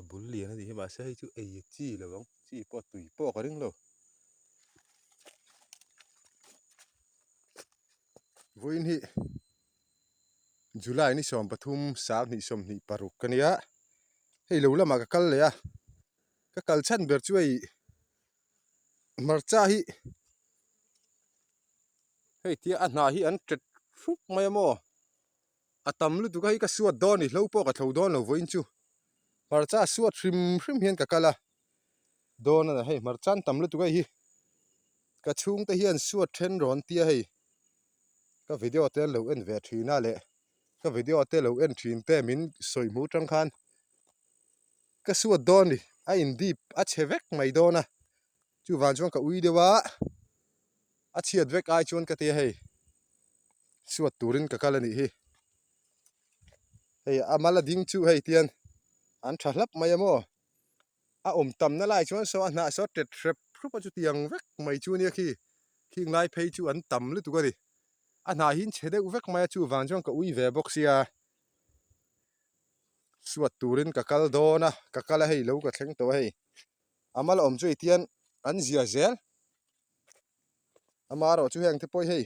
A bul lian a nih hi mahse hei chu ei chi lo ang chi pawh tui pawh ka ring lo. Vawiin hi July ni 13 2026 ka nia hei lo lamah ka kal leh a ka kal chhan ber chu hei hmarcha hi hei tia a hnah hi an tet hrup mai a maw. A tam lutuk a hei ka suat dawn i hlo pawh ka thlo dawn lo vawiin chu hmarcha suat hrim hrim hian ka kal a dawn a hei hmarcha an tam lutuk a hei hi ka chhungte hian suat then rawn tia hei ka video te an lo en ve thin a leh ka video te lo en thin te min sawi hmuh tang khan ka suat dawn ni a in dip a chhe vek mai dawn a chuvang chuan ka ui deuh a. A chhiat vek ai chuan ka ti a hei suat turin ka kal a nih hi hei a mal a ding chu hei tian an tha hlap mai a maw a awm tamna lai chuan saw a hnah saw tet hrep hrup a chutiang vek mai chu ania khi khing lai phei chu an tam lutuk a ni a hnah hi an chhe deuh vek mai a chuvang chuan ka ui ve bawk sia suat turin ka kal dawn a ka kal a hei lo ka thleng tawh a hei a mal awm chu hei tian an zia zel. Amaherawh chu heng te pawh hi hei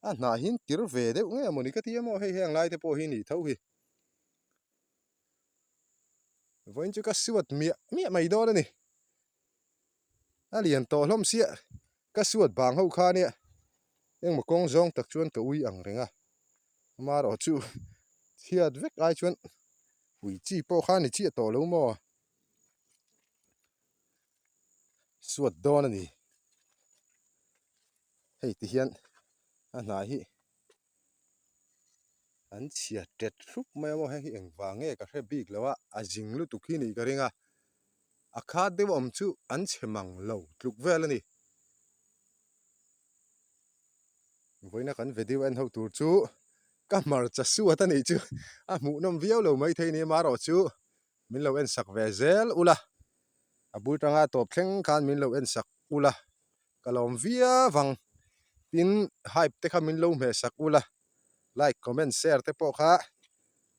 a hnah hi an tir ve deuh nge mawni ka ti emaw hei heng lai te pawh hi nih tho hi. Vawiin chu ka suat miah miah mai dawn a ni. A lian tawh hlawm siah ka suat bang ho kha nia engmaw kawng zawng tak chuan ka ui ang reng a. Amaherawh chu chhiat vek ai chuan ui chi pawh kha ni chiah tawh lo maw. Suat dawn a ni. Hei ti hian a hnah hi an chhia tet hrup mai a maw heng hi engvang nge ka hre bik lo a a zing lutuk hi nih ka ring a a khat deuh awm chu an chhe mang lo tluk vel a ni. Vawiina kan video en ho tur chu ka hmarcha suat a nih chu a hmuhnawm viau lo maithei ni amaherawhchu min lo en sak ve zel ula a bul tanga tawp thleng khan min lo en sak ula ka lawm viau ang tin hype te kha min lo hmeh sak ula like comment share te pawh kha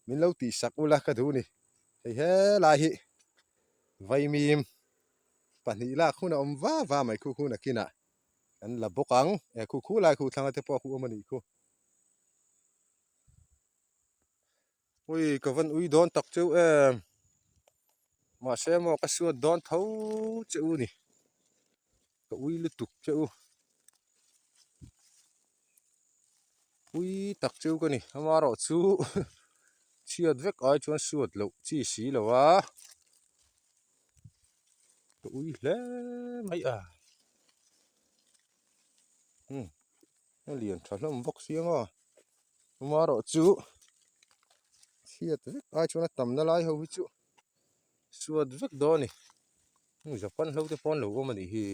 min lo tih sak ula ka duh ni hei helai hi vaimim pahnih lak hun a awm va va mai khu khu nakinah kan la bawk ang e khu khu lai khu thlanga te pawh khu awm a nih khu. Ui ka van ui dawn tak cheu em mahse maw ka suat dawn tho che u ni ka ui lutuk che u ui tak cheu ka ni amaherawh chu chhiat vek ai chuan suat loh chi si lo a ka ui hle mai a umm a lian tha hlawm bawk sia maw. Amaherawh chu chhiat vek ai chuan a tamna lai ho hi chu suat vek dawn a ni heng Japan hlo te pawh an lo awm a nih hi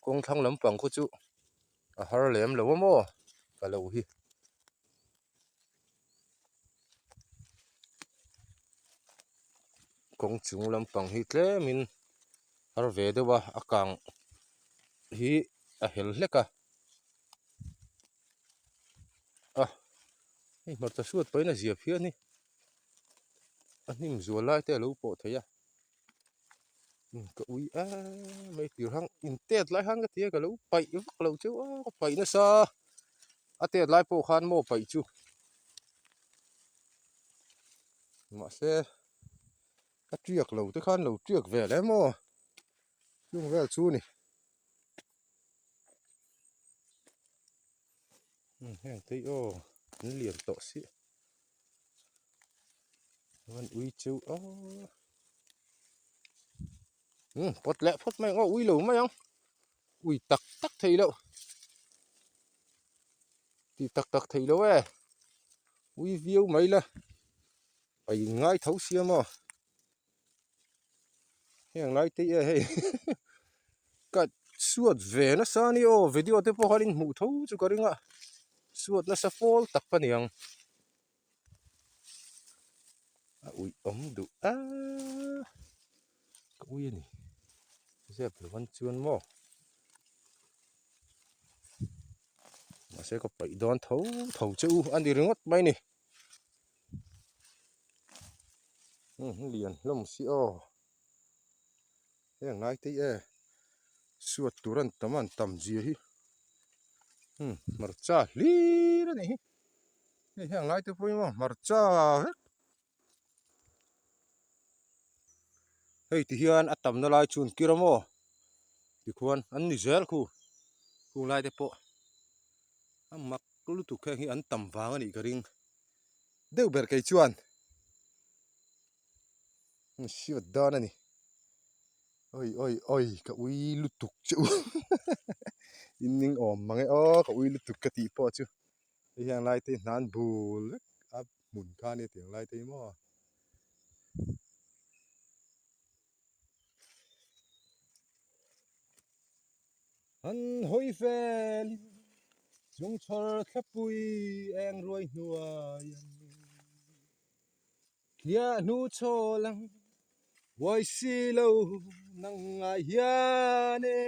kawng thlang lampang khaw chu a har lem lo a maw ka lo hi. Kawng chung lampang hi tlemin har ve deuh a a kang hi a hel hlek a. A hei hmarcha hruat pahin a zia phian hi a hnim zual lai te a lo pawh thei a ka ui em mai tir hang in tet lai khan ka ti a ka lo paih vak lo cheu a ka paih nasa a tet lai pawh khan maw paih chu mahse ka tiak lo te khan lo tiak ve leh maw chung vel chu a ni. Heng te hi aw an lian tawh si an ui chu aw umm pawt leh phawt mai ang aw ui lo mai ang ui tak tak thei loh ti tak tak thei lo e ui viau mai la a in ngai tho sia maw. Heng lai te hi hei ka suat ve nasa a ni aw video te pawh khan in hmuh tho chu ka ring a suat nasa pawl tak a ni ang a uih awm duh a ka ui a ni zep lo an chuan maw mahse ka paih dawn tho tho che u a ni ringawt mai a ni. Umm lian hlawm si aw. Heng lai te hi e suat tur an tam a an tam zia hi. Umm hmarcha hlir a nih hi. Hei heng lai te pawh hi maw hmarcha vek. Hei ti hian a tamna lai chu an kir a maw tikhuan an ni zel khu khung lai te pawh a mak lutuk heng hi an tam vang a nih ka ring deuh ber kei chuan an hriat dan a ni awi awi awi ka ui lutuk che u in ning awm mang e aw ka ui lutuk ka tih pawh chu hei hian lai te hi hnan bul vek a. hmun kha a nia tiang lai te hi maw. An hawi fel in chung chhawr thlapui eng ruai hnuai an thliah hnu chhawl ang uai si lo nang ngai hian e.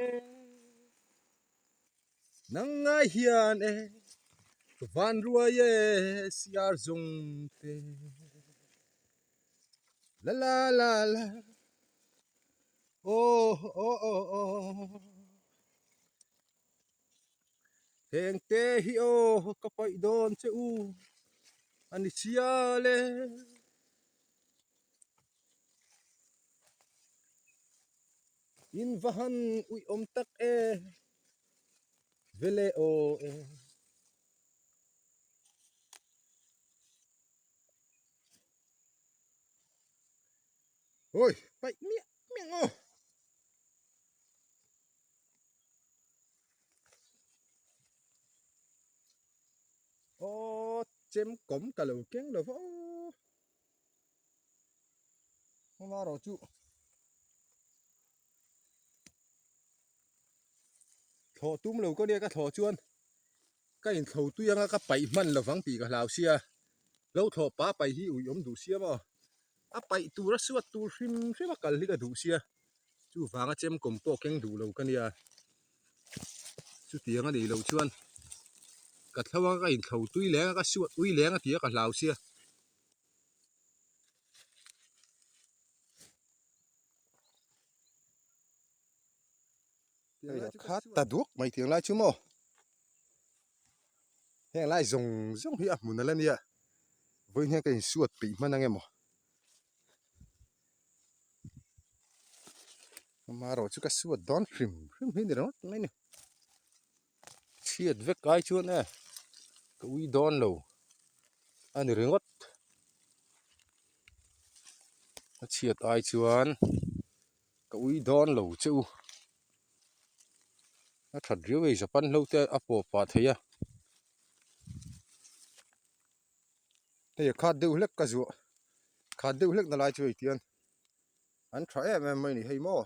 Nang ngai hian e ka van ruai e siar zawng te la la la la aw aw aw aw heng te hi aw ka paih dawn che u a ni chial e. In va han uih awm tak e, vele aw e. Oi, paih miah miah aw. Aw, chem kawm ka lo keng lo va aw. Hma rawh chu thlawh tum lo ka nia ka thlawh chuan ka inthlo tui anga ka paih hman lovang tih ka hlau sia lo thlawh pa paih hi ui awm duh sia maw a paih tur a suat tur hrim hrim a kal hi ka duh sia chuvanga chemkawm pawh keng duh lo ka nia chutiang a nih loh chuan ka thlo anga ka inthlo tui leng a ka suat ui leng a tih a ka hlau sia. Khat ta duak mai tiang lai chu maw heng lai zawng zawng hi a hmun ala nia vawiin hian ka insuat peih hman ang emaw amaherawh chu ka suat dawn hrim hrim hi ni ringawt mai a ni chhiat vek ai chuan e ka ui dawn lo a ni ringawt a chhiat ai chuan ka ui dawn lo che u a that riau hei japan hlo te a pawh pah thei a hei a khat deuh hlek ka zuah khat deuh hlek na lai chu hei tian an tha em em mai a ni hei maw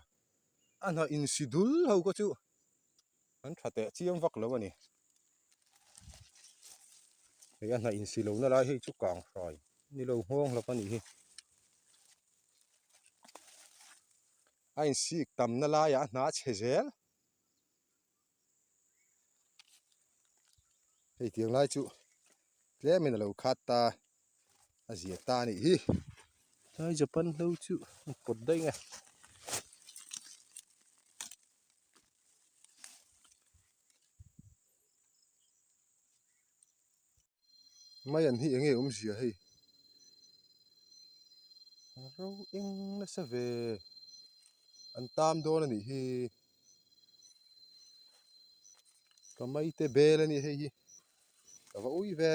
a hnah insi dul ho kha chu. An tha teh chiang vak lo a ni. Hei a hnaih insi lohna lai hei chu kang hrai ni lo nghawng hlawk a nih hi. A insik tamna laiah a hna a chhe zel. Hei tiang lai chu tlemin a lo khat ta a zia ta a nih hi. Tlai Japan hlo chu a pawt daih nge. Mai an hi enge awmzia hei ro eng nasa ve an tam dawn a nih hi ka mai te bel a ni hei hi ka va ui ve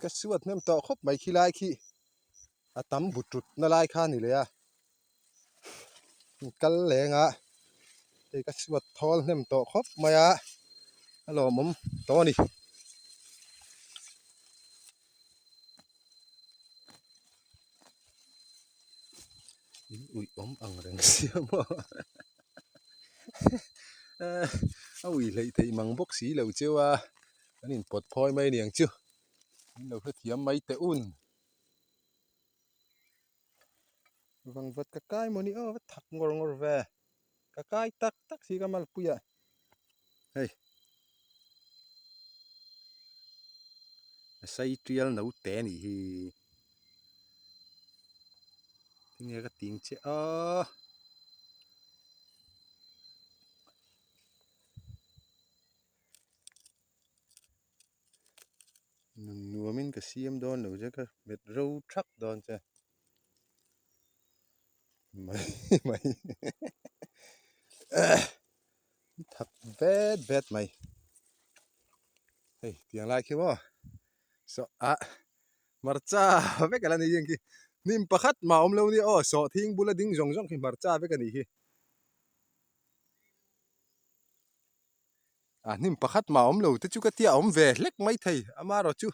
ka suat hnem tawh khawp mai khilai khi. a tam bu tut na lai kha a ni leh a kal leng a hei ka chhuat thawl hnem tawh khawp mai a a lawmawm tawh a ni. In uih awm ang reng sia maw a uih hleih theih mang bawk si lo cheu a an inpawt phawi mai aniang chu min lo hrethiam mai teh un. Vangvat ka kai maw ni aw va thak ngawr ngawr ve ka kai tak tak si ka malpui ah hei. A sei tial no te a nih hi. Tinge ka ting che a. Nun nuamin ka siam dawn lo che ka hmet ro thak dawn che. Mai mai. Thak vet vet mai. Hei tiang lai khi maw saw ah hmarcha vek ala ni ang khi hnim pakhat mah awm lo nia aw sawhthing bula ding zawng zawng khi hmarcha vek a nih hi a hnim pakhat mah awm lo te chu ka tia awm ve hlek mai thei amaherawh chu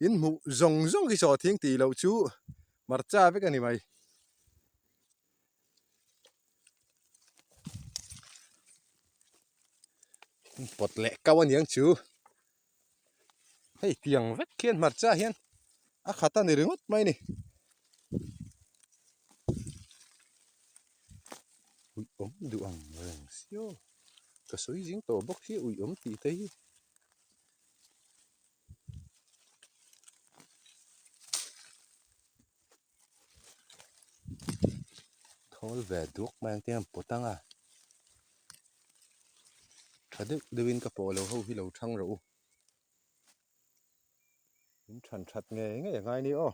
in hmuh zawng zawng khi sawhthing tih loh chu hmarcha vek a ni mai. Pawt leh kau a niang chu hei tiang vek khian hmarcha hian a khat a ni ringawt mai a ni ui awm duh ang reng sia ka sawi zing tawh bawk hi ui awm tih te hi. Thawl ve duak mai ang te hian pawt ang a tha deuh deuhin ka pawh lo ho hi lo thang rawh u in than that ngei ngei a ngai ni aw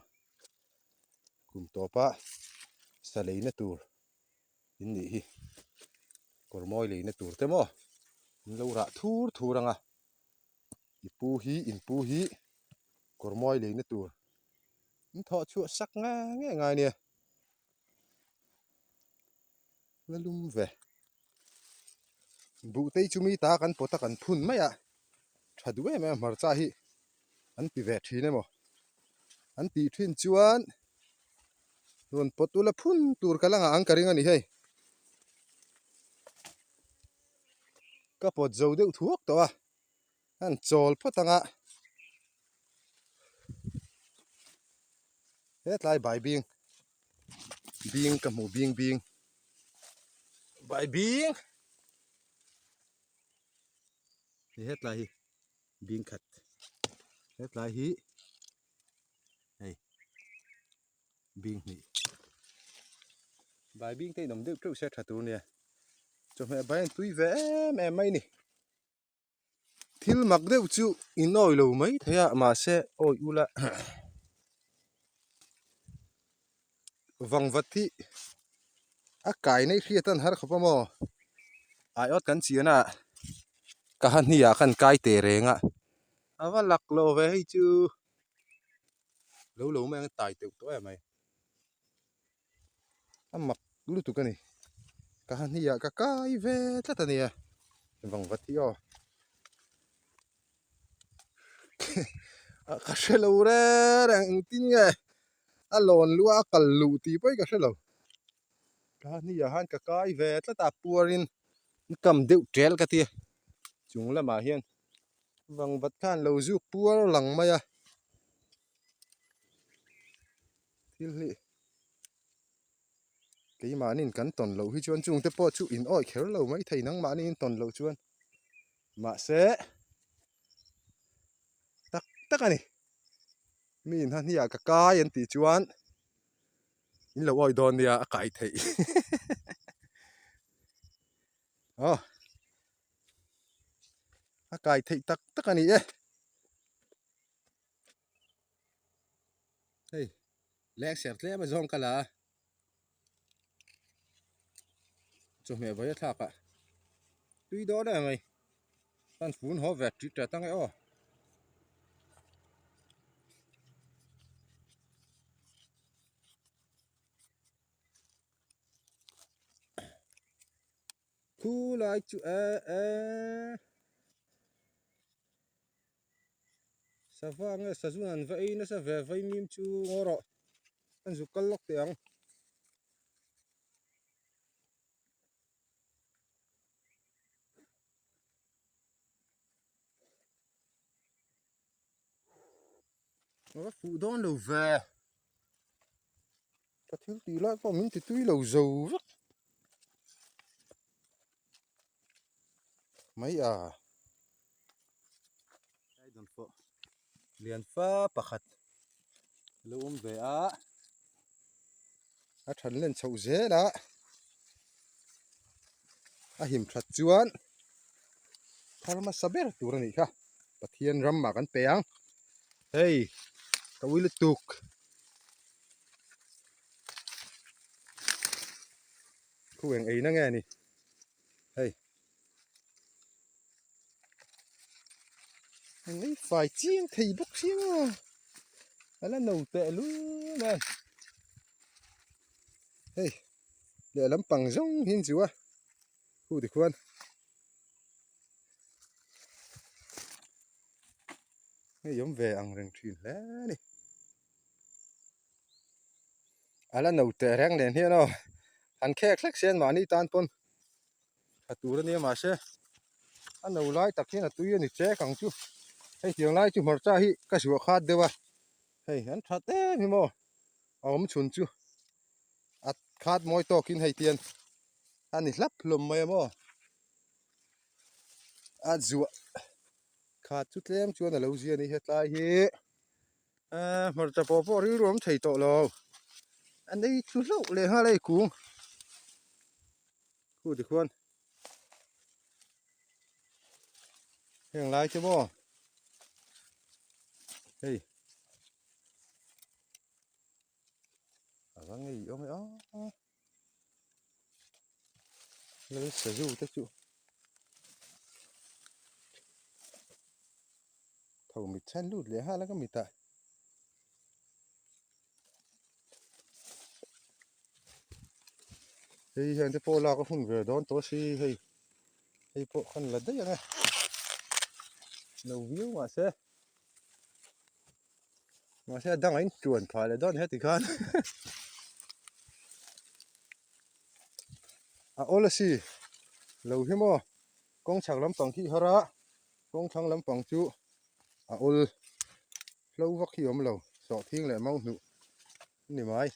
kum tawpa sa leina tur in nih hi kawr mawi leina tur te maw in lo rah thur thur ang a i pu hi in pu hi kawr mawi leina tur. In thawh chhuah sak nge nge ngai nia. La lum ve. Buhtei chu mi ta kan pawt a kan phun mai a. Tha duh em em hmarcha hi an ti ve thin emaw. An tih thin chuan rawn pawt ula phun tur ka la ngah ang ka ring a ni hei. Ka pawt zo deuh thuak tawh a. An chawl phawt ang a. Hetlai bai bing bing ka hmu bing bing bai bing hei hetlai hi bing khat hetlai hi hei bing hnih bai bing te in awm deuh teuh se tha tur nia chawhmeh bai an tui ve em em mai a ni. Thil mak deuh chu in awi lo mai thei a mahse awi ula vangvat hi a kai nei hriat an har khawp a maw aiawt kan chian a ka ha hniah khan kai teh reng a a va lak lo ve hei chu lo lo mai ang a tai teuh tawh em mai. A mak lutuk a ni. Ka hahniah ka kai ve tlat a nia. Vangvat hi aw. Ka hre lo reng reng engtin nge a lawn luh a a kal luh tih pawh hi ka hre lo. Ka hahniah khan ka kai ve tlat a puarin kam deuh tel ka tia. Chung lamah hian vangvat khan lo zuk puar lang mai a. Thil hi keimahniin kan tawn loh hi chuan chungte pawh chu in awih kher lo mai thei nangmahniin tawn loh chuan mahse tak tak a ni mi in hahniah ka kai an tih chuan in lo awih dawn nia a kai theih aw a kai theih tak tak a ni e. Hei leng ser tlem a zawng ka la a chawhmeh vawi a thlak ah tui dawn em mai kan fun haw ve tit tat ang e aw. Khu lai chu e e. Sava nge sazun an va ei nasa ve vaimim chu ngaw rawh an zuk kal lawk teh ang. A va fuh dawn lo ve. Ka thil tih lai pawh min ti tui lo zo vek. Mai a. Lian fa pakhat a lo awm ve a, a than len chhoh zel a, a him that chuan thar hmasa ber tur a nih kha Pathian ramah kan pe ang hei ka ui lutuk. Khu eng eina nge ni hei. Engei fai chiang thei bawk si a a la no teh lul nen hei lehlam pang zawng hi an chu a khu tikhuan hei awm ve ang reng thin hle a ni a la no teh reng nen hian aw han khek hlek se an mahni tan pawn. tha tur a nia mahse a no lai tak hian a tui a ni chek ang chu hei tiang lai chu hmarcha hi ka zuah khat deuh a hei an that em hi maw a awm chhun chu a khat mawi tawkin hei tian a ni hlap hlawm mai a maw a zuah khat chu tlem chuan a lo zia a ni hetlai hi ehh hmarcha pawh pawh rilru awm thei tawh lo a nei thlu hlauh leh nghal a hei kung. Khu tikhuan heng lai te maw hei a va ngei awm e a lal sazu te chu tho mit chhan lut leh nghal a ka mitah. Hei hian te pawh lak a hun ve dawn tawh si hei hei pawh khan la daih ang e lo viau mahse mahse a dangah in tuan phah leh dawn heti khan a awl a si lo hi maw kawng chhak lampang khi har a kawng thlang lampang chu a awl. Hlo vak hi awm lo, sawhthing leh mau hnuh a ni mai.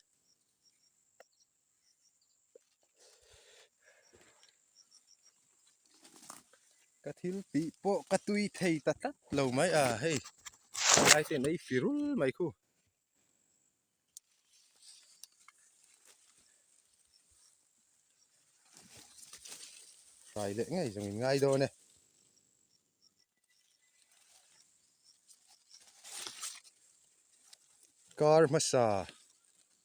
Ka thil tih pawh ka tui thei ta tlat lo mai a, hei lai te nei fi rul mai khu. Hrai leh ngei zawng in ngai dawn e. Kar hmasa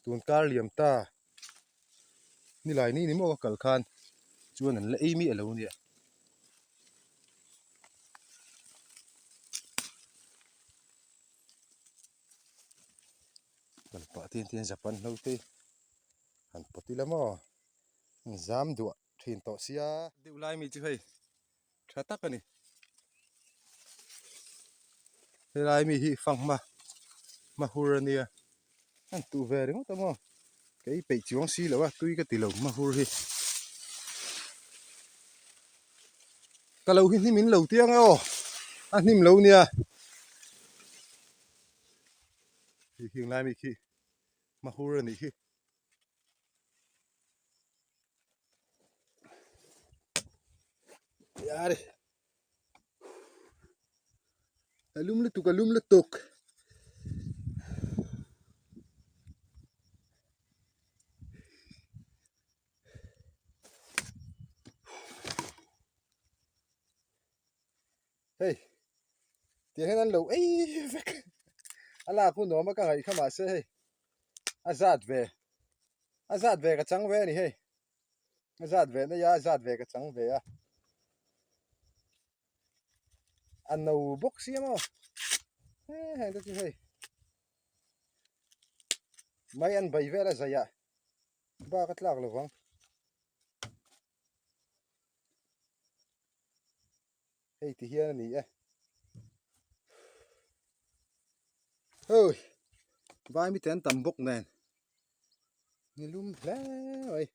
tun kar liam ta nilai ni ni maw ka kal khan chuan an la ei miah lo ania. Kal pah te hian Japan hlo te han pawt ila maw zam duah thin tawh sia. Deuh lai mi chu hei. tha tak a ni helai mi hi fanghma hmahur a nia an tuh ve ringawt a maw kei peih chuang si lo a tui ka ti lo hmahur hi ka lo hi hnim in lo tia ang e aw a hnim lo nia hei heng lai mi khi hmahur a nih hi. Yari. A lum lutuk a lum lutuk. Hei tiang hian an lo ei vek a lak hun awm a ka ngaih kha mahse hei a zat ve a zat ve ka chang ve a ni hei a zat ve na ia a zat ve ka chang ve a a no bawk sia maw he heng te chu hei mai an bai vel a zai ah bak a tlak lovang. Hei ti hian a ni e. Hei vai mite an tam bawk nen ni lum hle mai.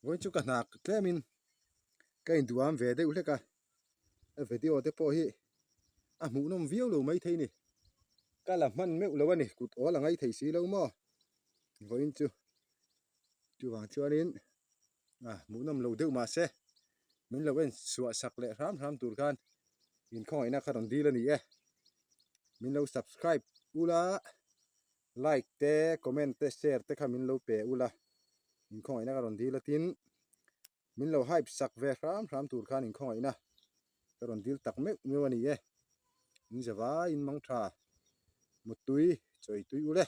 Vawiin chu ka hna tlemin ka induam ve deuh hlek a, a video te pawh hi a hmuhnawm viau lo maithei ni. Ka la hman meuh lo a ni, kut awl a ngai thei si lo maw vawiin chu. Chuvang chuanin ah hmuhnawm lo deuh mahse min lo en suah sak leh hram hram tur khan. Inkhawngaihna kha rawn dil a ni e. Min lo subscribe ula, like te, comment te, share te kha min lo pe ula. Inkhawngaihna ka rawn dil a tin min lo hype sak ve hram hram tur khan inkhawngaihna ka rawn dil tak meuh meuh a ni e. In zavaiin mang tha, muttui, chawi tui ule.